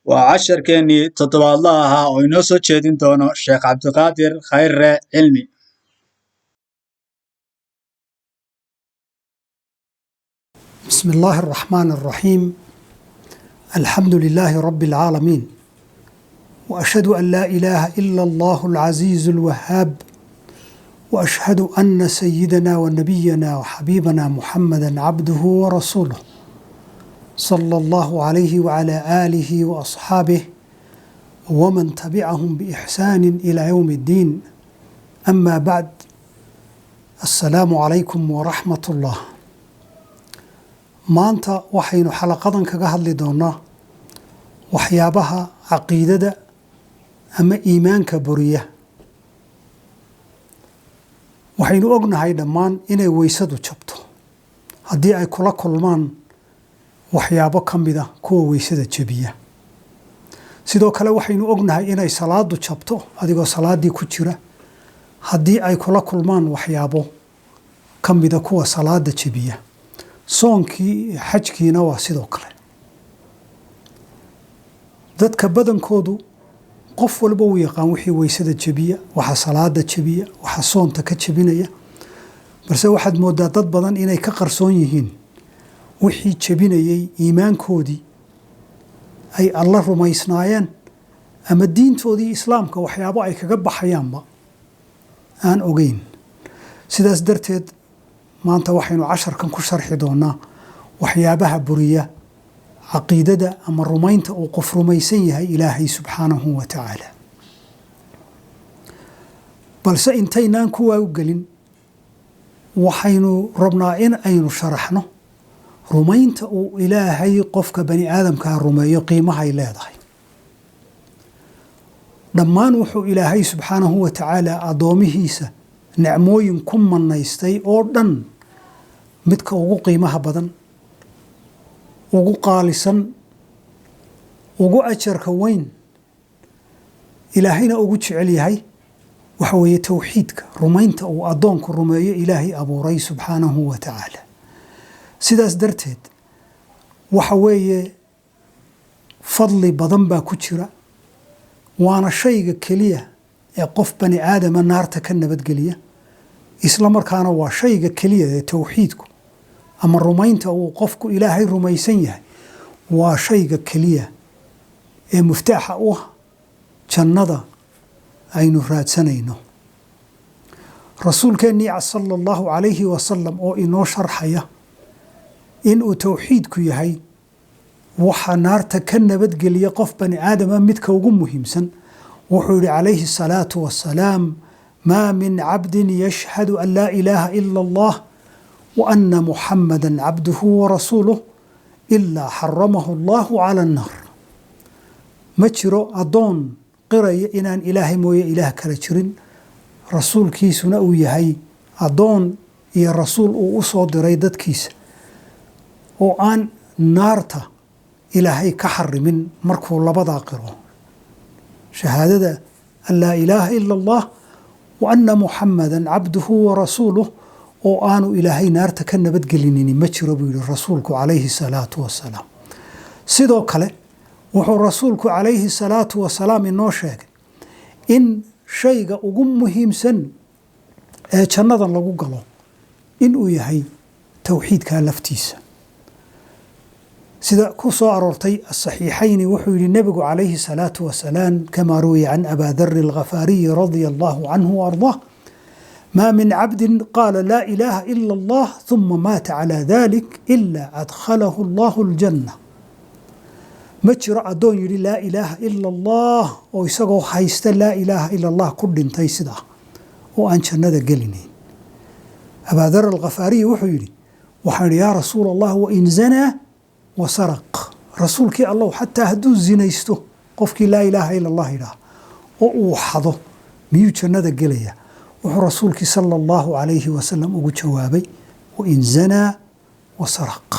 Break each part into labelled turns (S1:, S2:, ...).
S1: Waa casharkeennii toddobaadlaha ahaa oo inoo soo jeedin doono Sheekh Cabdiqaadir Khayre Cilmi.
S2: بسم الله الرحمن الرحيم. الحمد لله رب العالمين، واشهد ان لا اله الا الله العزيز الوهاب، واشهد ان سيدنا ونبينا وحبيبنا محمدا عبده ورسوله، صلى الله عليه وعلى اله واصحابه ومن تبعهم باحسان الى يوم الدين. اما بعد، السلام عليكم ورحمه الله. Maanta waxaynu xalaqadan kaga hadli doonaa waxyaabaha caqiidada ama iimaanka buriya. Waxaynu ognahay dhammaan inay weysadu jabto haddii ay kula kulmaan waxyaabo ka mida kuwa weysada jebiya. Sidoo kale waxaynu ognahay inay salaadu jabto adigoo salaadii ku jira haddii ay kula kulmaan waxyaabo ka mida kuwa salaada jebiya. Soonkii, xajkiina waa sidoo kale. Dadka badankoodu qof walba uu yaqaan wixii weysada jebiya, waxa salaada jebiya, waxa soonta ka jebinaya, balse waxaad moodaa dad badan inay ka qarsoon yihiin wixii jebinayay iimaankoodii ay alla rumaysnaayeen ama diintoodii islaamka, waxyaabo ay kaga baxayaanba aan ogeyn. Sidaas darteed maanta waxaynu casharkan ku sharxi doonaa waxyaabaha buriya caqiidada ama rumaynta uu qof rumaysan yahay Ilaahay subxaanahu wa tacaala. Balse intaynaan kuwaa u gelin, waxaynu rabnaa in aynu sharaxno rumaynta uu Ilaahay qofka bani aadamkaa rumeeyo qiimahay leedahay. Dhammaan wuxuu Ilaahay subxaanahu wa tacaala addoomihiisa nicmooyin ku manaystay oo dhan, midka ugu qiimaha badan, ugu qaalisan, ugu ajarka weyn, Ilaahayna ugu jecel yahay, waxa weeye towxiidka, rumaynta uu addoonku rumeeyo Ilaahay abuuray subxaanahu wa tacaala. Sidaas darteed waxa weeye fadli badan baa ku jira, waana shayga keliya ee qof bani aadama naarta ka nabadgeliya. Isla markaana waa shayga keliya ee towxiidku ama rumaynta uu qofku Ilaahay rumaysan yahay waa shayga keliya ee muftaaxa u ah jannada aynu raadsanayno. Rasuulkeennii sala allahu calayhi wasalam oo inoo sharxaya inuu towxiidku yahay waxa naarta ka nabadgeliya qof bani aadama midka ugu muhiimsan, wuxuu yihi calayhi asalaatu wassalaam: maa min cabdin yashhadu an laa ilaaha ila allah wa ana muxamada cabduhu warasuuluh ilaa xaramahu allahu cala annaar. Ma jiro addoon qiraya inaan Ilaahay mooye ilaah kala jirin, rasuulkiisuna uu yahay addoon iyo rasuul uu u soo diray dadkiisa, oo aan naarta Ilaahay ka xarimin markuu labadaa qiro, shahaadada an laa ilaaha ila allah wa ana muxamada cabduhu warasuuluh, oo aanu Ilaahay naarta ka nabadgelinini ma jiro, buu yihi rasuulku calayhi salaatu wasalaam. Sidoo kale wuxuu rasuulku calayhi salaatu wasalaam inoo sheegay in shayga ugu muhiimsan ee jannada lagu galo inuu yahay towxiidkaa laftiisa. Sida ku soo aroortay asaxiixayni, wuxuu yihi nebigu calayhi salaatu wasalaam, kamaa ruwiya can abaa dari alghafaariyi radia allahu canhu wa ardaah: maa min cabdin qaala laa ilaaha ila allah huma maata calaa dalik ila adkhalahu allahu aljanna. Ma jiro addoon yidhi laa ilaaha ila allah oo isagoo haysta laa ilaaha ila allah ku dhintay sidaa oo aan jannada gelinayn. Abaadar alkhafaariyi wuxuu yidhi: waxaan idhi, yaa rasuul allah, wain zanaa wa saraq? Rasuulkii Allow, xataa hadduu zinaysto qofkii laa ilaaha ila allah yidhaah oo uu xado, miyuu jannada gelaya? Wuxuu rasuulkii sala allahu calayhi wasalam ugu jawaabay: wain zanaa wa saraq,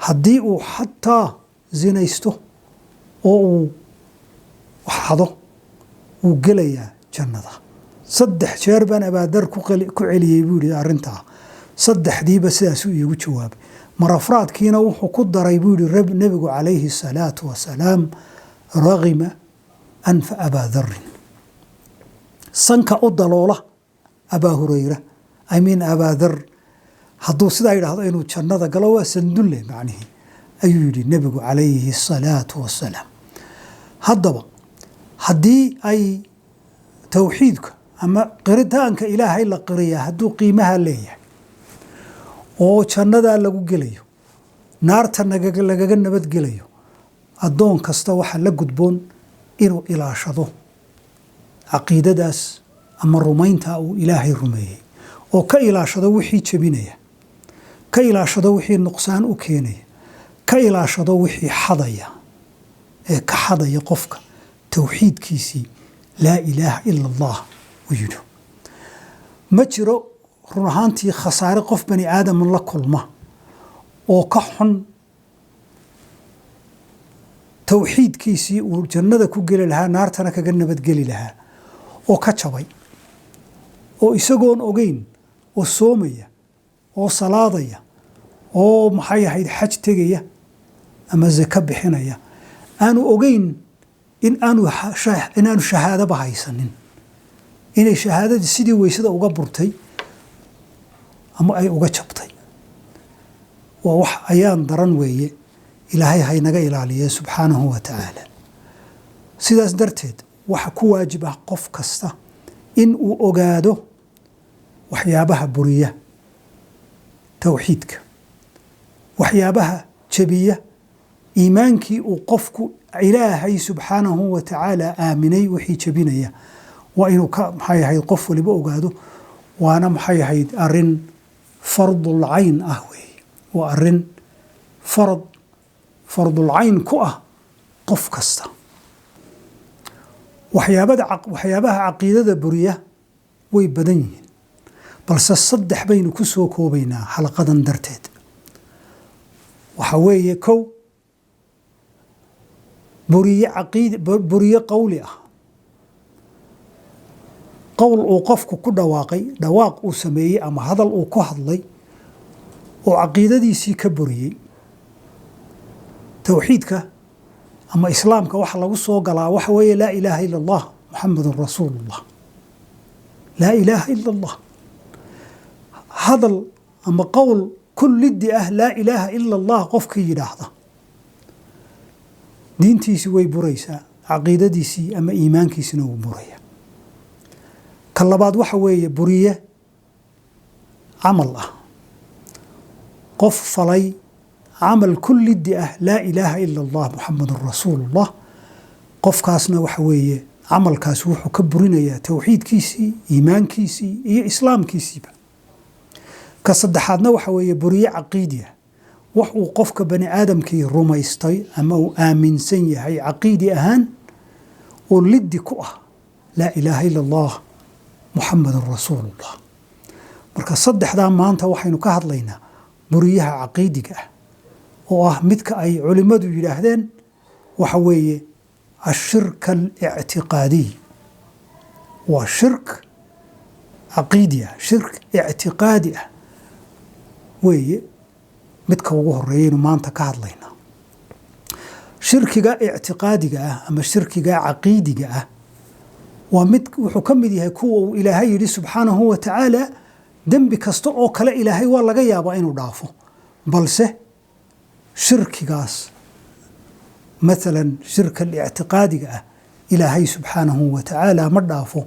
S2: haddii uu xataa zinaysto oo uu xado, wuu gelayaa jannada. 3 jeer baan Abaadar ku celiyey, buu yihi, arrintaa. Saddexdiiba sidaasuu iigu jawaabay. Mar afraadkiina wuxuu ku daray, buu yihi nebigu calayhi salaatu wasalaam: Ragima anfa Abaa Darin, sanka u daloola Abaa Hurayra, I mean Abaa Dar, hadduu sidaa yidhaahdo inuu jannada galo waa sandulle macnihii, ayuu yidhi nebigu calayhi asalaatu wassalaam. Haddaba haddii ay towxiidka ama qiritaanka Ilaahay la qiriyaa hadduu qiimaha leeyahay oo jannadaa lagu gelayo, naarta lagaga nabadgelayo, addoon kasta waxaa la gudboon inuu ilaashado caqiidadaas ama rumayntaa uu Ilaahay rumeeyey, oo ka ilaashado wixii jebinaya, ka ilaashado wixii nuqsaan u keenaya, ka ilaashado wixii xadaya ee ka xadaya qofka towxiidkiisii laa ilaaha ila Allah uu yidhi. Ma jiro run ahaantii khasaare qof bani aadam la kulma oo ka xun towxiidkiisii uu jannada ku geli lahaa, naartana kaga nabadgeli lahaa, oo ka jabay, oo isagoon ogeyn oo soomaya oo salaadaya oo maxay ahayd xaj tegaya ama zako bixinaya, aanu ogeyn in aanu shahaadaba haysanin, inay shahaadadii sidii weysada uga burtay ama ay uga jabtay. Waa wax ayaan daran weeye. Ilaahay haynaga ilaaliye subxaanahu wa tacaala. Sidaas darteed waxa ku waajib ah qof kasta in uu ogaado waxyaabaha buriya towxiidka, waxyaabaha jebiya iimaankii uu qofku Ilaahay subxaanahu wa tacaala aaminay. Wixii jebinaya waa inuu ka maxay ahayd qof waliba ogaado, waana maxay ahayd arrin fardul cayn ah weeye. Waa arrin fardul cayn ku ah qof kasta. Waxyaabaha caqiidada buriya way badan yihiin, balse saddex baynu ku soo koobaynaa xalaqadan darteed. Waxa weeye: kow, buriye caqiid, buriye qowli ah, qowl uu qofku ku dhawaaqay, dhawaaq uu sameeyey ama hadal uu ku hadlay oo caqiidadiisii ka buriyey. Towxiidka ama islaamka waxa lagu soo galaa waxa weeye laa ilaaha ila Allah, Muxamedun rasuulullah, laa ilaaha ila Allah. Hadal ama qowl kullidi ah laa ilaaha ila Allah qofkii yidhaahda, diintiisii way buraysaa, caqiidadiisii ama iimaankiisina wuu buraya. Ka labaad waxa weeye buriye camal ah, qof falay camal kullidi ah laa ilaaha ila Allah, Muxamedun rasuulullah. Qofkaasna waxa weeye camalkaas wuxuu ka burinayaa towxiidkiisii, iimaankiisii iyo islaamkiisiiba. Ka saddexaadna waxa weeye buriye caqiidi ah, wax uu qofka bani aadamkii rumaystay ama uu aaminsan yahay caqiidi ahaan oo liddi ku ah laa ilaaha ila Allah, Muxamedun rasuulullah. Marka saddexdaa maanta waxaynu ka hadlaynaa buriyaha caqiidiga ah, oo ah midka ay culimmadu yidhaahdeen waxa weeye ashirk alictiqaadiy. Waa shirk caqiidi ah, shirk ictiqaadi ah weeye midka ugu horeeyaynu maanta ka hadlaynaa. Shirkiga ictiqaadiga ah ama shirkiga caqiidiga ah waa mid wuxuu ka mid yahay kuwa uu Ilaahay yidhi subxaanahu wa tacaala dembi kasta oo kale Ilaahay waa laga yaabaa inuu dhaafo, balse shirkigaas, mathalan shirka ictiqaadiga ah, Ilaahay subxaanahu wa tacaala ma dhaafo,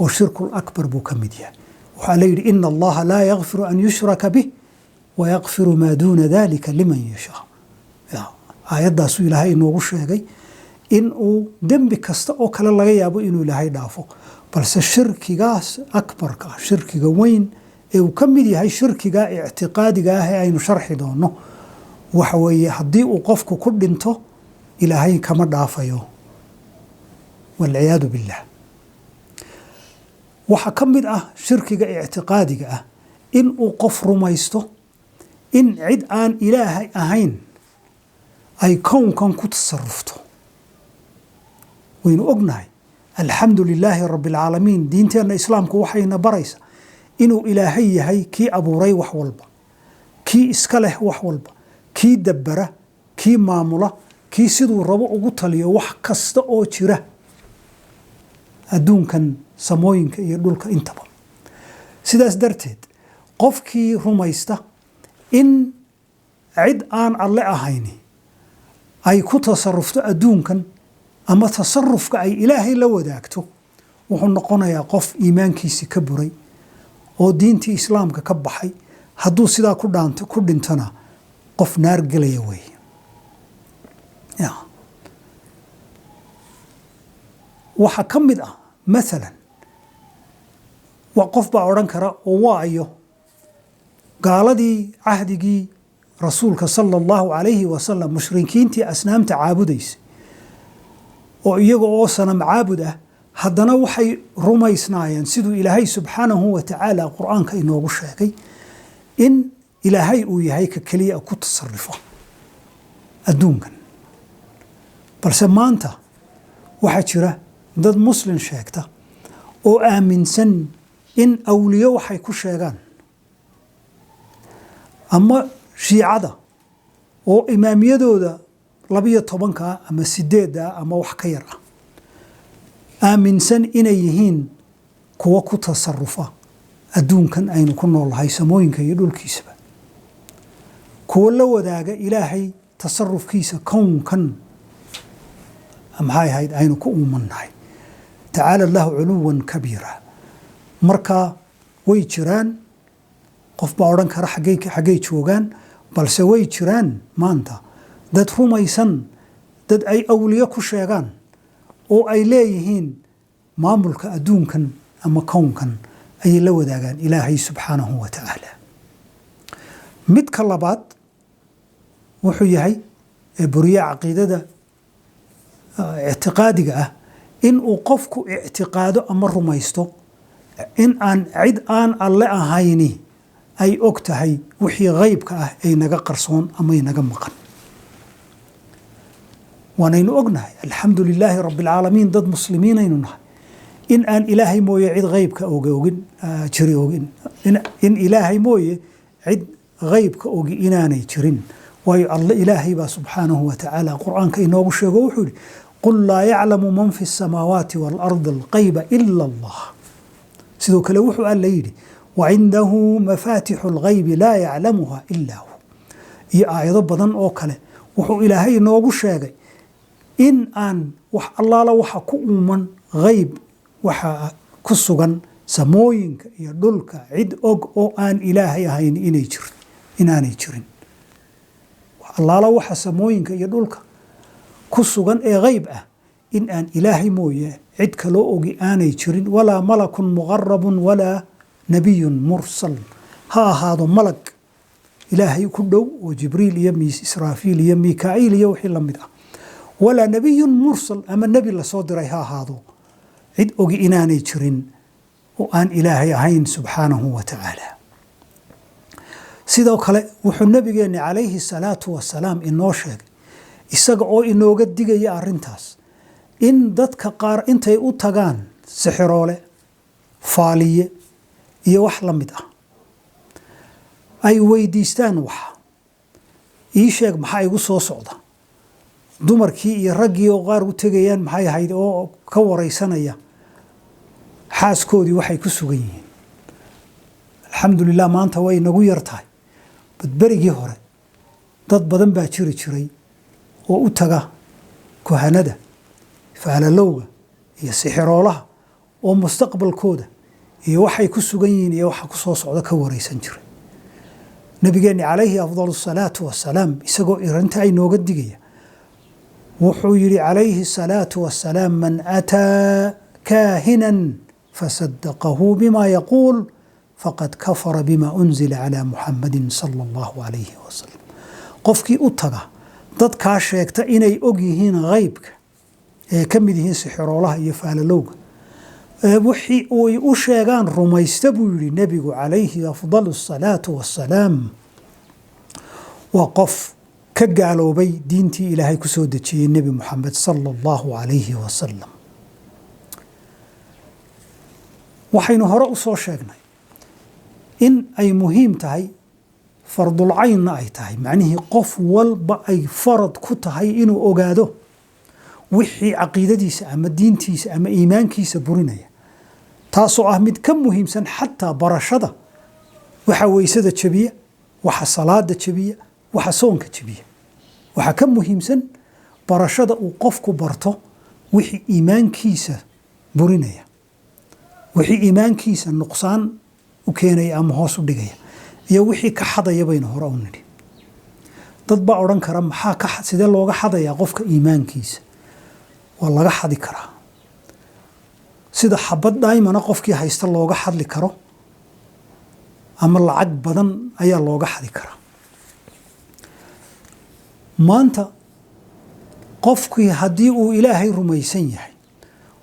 S2: oo shirkul akbar buu ka mid yahay. Waxaa la yidhi: ina Allaha laa yakfiru an yushraka bih wayakfiru maa duuna dalika liman yashaa. Aayaddaasuu Ilaahay inoogu sheegay in uu dembi kasta oo kale laga yaabo inuu Ilaahay dhaafo, balse shirkigaas akbarka ah, shirkiga weyn ee uu ka mid yahay shirkiga ictiqaadiga ah ee aynu sharxi doono, waxa weeye haddii uu qofku ku dhinto Ilaahay kama dhaafayo, walciyaadu billah. Waxaa ka mid ah shirkiga ictiqaadiga ah in uu qof rumaysto in cid aan Ilaahay ahayn ay kownkan ku tasarufto. Waynu ognahay, alxamdu lilaahi rabbi alcaalamiin, diinteenna islaamku waxayna baraysa inuu Ilaahay yahay kii abuuray wax walba, kii iska leh wax walba, kii dabbara, kii maamula, Kii siduu rabo ugu taliyo wax kasta oo jira adduunkan, samooyinka iyo dhulka intaba. Sidaas darteed, qofkii rumaysta in cid aan Alle ahayni ay ku tasarufto adduunkan ama tasarufka ay Ilaahay la wadaagto, wuxuu noqonayaa qof iimaankiisii ka buray oo diintii Islaamka ka baxay. Hadduu sidaa ku dhaanto ku dhintona, qof naar gelaya weeye. Ya waxaa ka mid ah, mathalan, waa qof baa odhan kara oo waayo gaaladii cahdigii Rasuulka sala Allahu calayhi wasalam, mushrikiintii asnaamta caabudaysay oo iyaga oo sanam caabud ah, haddana waxay rumaysnaayeen, siduu Ilaahay subxaanahu wa tacaala Qur-aanka inoogu sheegay, in Ilaahay uu yahay ka keliya ku tasarufo adduunkan. Balse maanta waxaa jira dad Muslim sheegta oo aaminsan in awliyo waxay ku sheegaan ama Shiicada oo imaamiyadooda 12-ka ama 8-da ama wax ka yar ah aaminsan inay yihiin kuwo ku tasarufa adduunkan aynu ku noolnahay, samooyinka iyo dhulkiisaba, kuwo la wadaaga Ilaahay tasarufkiisa kownkan, maxay ahayd, aynu ku uumannahay. Tacaala Allahu culuwan kabiira. Marka way jiraan. Qof baa odhan kara, xaggay joogaan? Balse way jiraan maanta dad rumaysan dad ay awliyo ku sheegaan oo ay leeyihiin maamulka adduunkan ama kownkan ayay la wadaagaan Ilaahay subxaanahu wa tacaala. Midka labaad wuxuu yahay ee buriya caqiidada ictiqaadiga ah in uu qofku ictiqaado ama rumaysto in aan cid aan Alle ahayni ay og tahay wixii ghaybka ah ee naga qarsoon ama inaga maqan. Waanaynu ognahay, alxamdu lilaahi rabbi alcaalamiin, dad muslimiinaynu nahay, in aan Ilaahay mooye cid ghaybka oga ogin jiri ogin, in Ilaahay mooye cid ghaybka ogi inaanay jirin. Waayo, Alle Ilaahay baa subxaanahu wa tacaala Qur-aanka inoogu sheego, wuxuu yihi: "Qul laa yaclamu man fi الsamaawaati waalardi alghayba ila Allah." Sidoo kale wuxuu Alla yidhi: "Wacindahu mafaatixu alghaybi laa yaclamuha ila hu." Iyo aayado badan oo kale wuxuu Ilaahay inoogu sheegay in aan wax allaala waxa ku uuman hayb, waxa ku sugan samooyinka iyo dhulka, cid og oo aan Ilaahay ahayn inay jir inaanay jirin. Wax allaala waxa samooyinka iyo dhulka ku sugan ee hayb ah in aan Ilaahay mooye cid kaloo ogi aanay jirin, walaa malakun muqarabun walaa nabiyun mursal. Ha ahaado malag Ilaahay ku dhow oo Jibriil iyo Israafiil iyo Mikaa'iil iyo wixii la mid ah, walaa nabiyun mursal ama nebi lasoo diray ha ahaado, cid ogi inaanay jirin oo aan Ilaahay ahayn subxaanahu wa tacaala. Sidoo kale wuxuu Nabigeenni calayhi salaatu wasalaam inoo sheegay, isaga oo inooga digaya arrintaas, in dadka qaar intay u tagaan sixiroole, faaliye iyo wax la mid ah, ay weydiistaan waxa: "Ii sheeg maxaa igu soo socda?" Dumarkii iyo raggii oo qaar u tegayaan, maxay ahayd, oo ka wareysanaya xaaskoodii waxay ku sugan yihiin. Alxamdulilah, maanta way nagu yar tahay, badberigii hore dad badan baa jiri jiray oo u taga kuhanada, faalalowga iyo sixiroolaha oo mustaqbalkooda iyo waxay ku sugan yihiin iyo waxa ku soo socda ka wareysan jiray. Nabigeenni calayhi afdal asalaatu wasalaam, isagoo arrinta inooga digaya, wuxuu yidhi calayhi asalaatu wasalaam: "Man ataa kaahinan fasadaqahu bima yaquul faqad kafara bima unzila calaa Muxamadin sala Allahu calayhi wasalam." Qofkii u taga dadkaa sheegta inay og yihiin ghaybka ee ka mid yihiin sixiroolaha iyo faalalowga, wixii uy u sheegaan rumaysta, buu yidhi Nebigu calayhi afdal asalaatu wassalaam, waa qof ka gaaloobay diintii Ilaahay ku soo dejiyey Nebi Muxamed sala Allahu calayhi wasalam. Waxaynu hore u soo sheegnay in ay muhiim tahay Fardulcaynna ay tahay, macnihii qof walba ay farad ku tahay inuu ogaado wixii caqiidadiisa ama diintiisa ama iimaankiisa burinaya, taasoo ah mid ka muhiimsan xataa barashada waxa weysada jebiya, waxa salaada jebiya, waxa soonka jebiya. Waxaa ka muhiimsan barashada uu qofku barto wixii iimaankiisa burinaya, wixii iimaankiisa nuqsaan u keenaya ama hoos u dhigaya, iyo wixii ka xadaya baynu hore u nidhi. Dad baa odhan kara, maxaa ka sidee looga xadayaa qofka iimaankiisa? Waa laga xadi karaa sida xabad dhaymana qofkii haysta looga xadli karo, ama lacag badan ayaa looga xadi karaa. Maanta qofkii haddii uu Ilaahay rumaysan yahay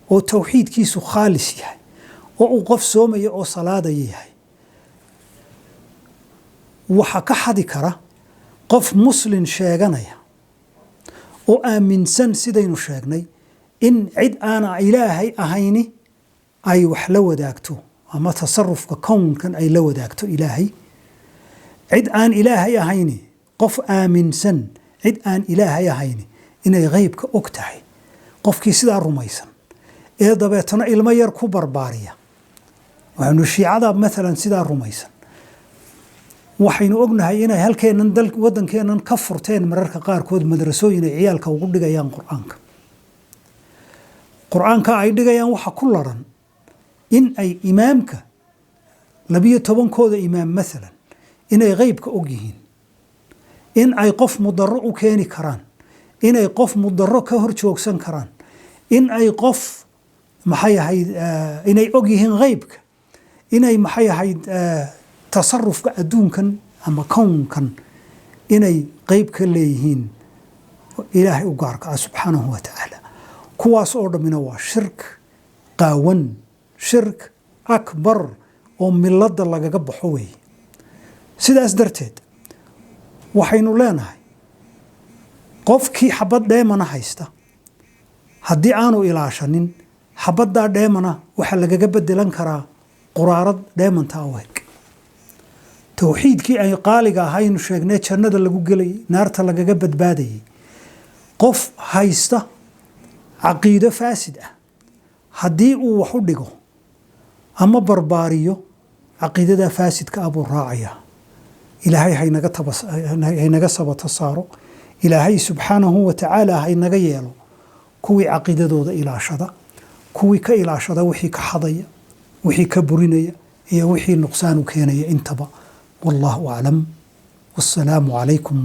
S2: oo towxiidkiisu khaalis yahay oo uu qof soomaya oo salaadaya yahay, waxaa ka xadi kara qof muslin sheeganaya oo aaminsan, sidaynu sheegnay, in cid aana Ilaahay ahayni ay wax la wadaagto ama tasarufka kownkan ay la wadaagto Ilaahay. Cid aan Ilaahay ahayni, qof aaminsan cid aan Ilaahay ahayni inay ghaybka og tahay, qofkii sidaa rumaysan ee dabeetana ilmo yar ku barbaariya, waxaynu shiicada maalan sidaa rumaysan, waxaynu ognahay inay halkeennan dal waddankeennan ka furteen mararka qaarkood madrasooyin ay ciyaalka ugu dhigayaan Qur-aanka. Qur-aanka ay dhigayaan waxa ku laran in ay imaamka 12-kooda imaam maalan inay ghaybka og yihiin, in ay qof mudaro u keeni karaan, inay qof mudaro ka hor joogsan karaan, in ay qof maxay ahayd inay og yihiin ghaybka, inay maxay ahayd tasarufka adduunkan ama kownkan inay qeyb ka leeyihiin Ilaahay u gaarka ah subxaanahu wa tacaala. Kuwaas oo dhammina waa shirk qaawan, shirk akbar oo milada lagaga baxo weeye. Sidaas darteed waxaynu leenahay, qofkii xabad dheemana haysta haddii aanu ilaashanin xabaddaa dheemana, waxaa lagaga bedelan karaa quraarad dheemantaa u eg. Towxiidkii ay qaaliga ahaynu sheegnay, jannada lagu gelayay, naarta lagaga badbaadayay, qof haysta caqiido faasid ah haddii uu wax u dhigo ama barbaariyo, caqiidadaa faasidka ah buu raacayaa. Ilaahay haynaga sabato saaro. Ilaahay subxaanahu wa tacaala haynaga yeelo kuwii caqiidadooda ilaashada, kuwii ka ilaashada wixii ka xadaya, wixii ka burinaya iyo wixii nuqsaan u keenaya intaba. Wallahu aclam, wassalaamu calaykum.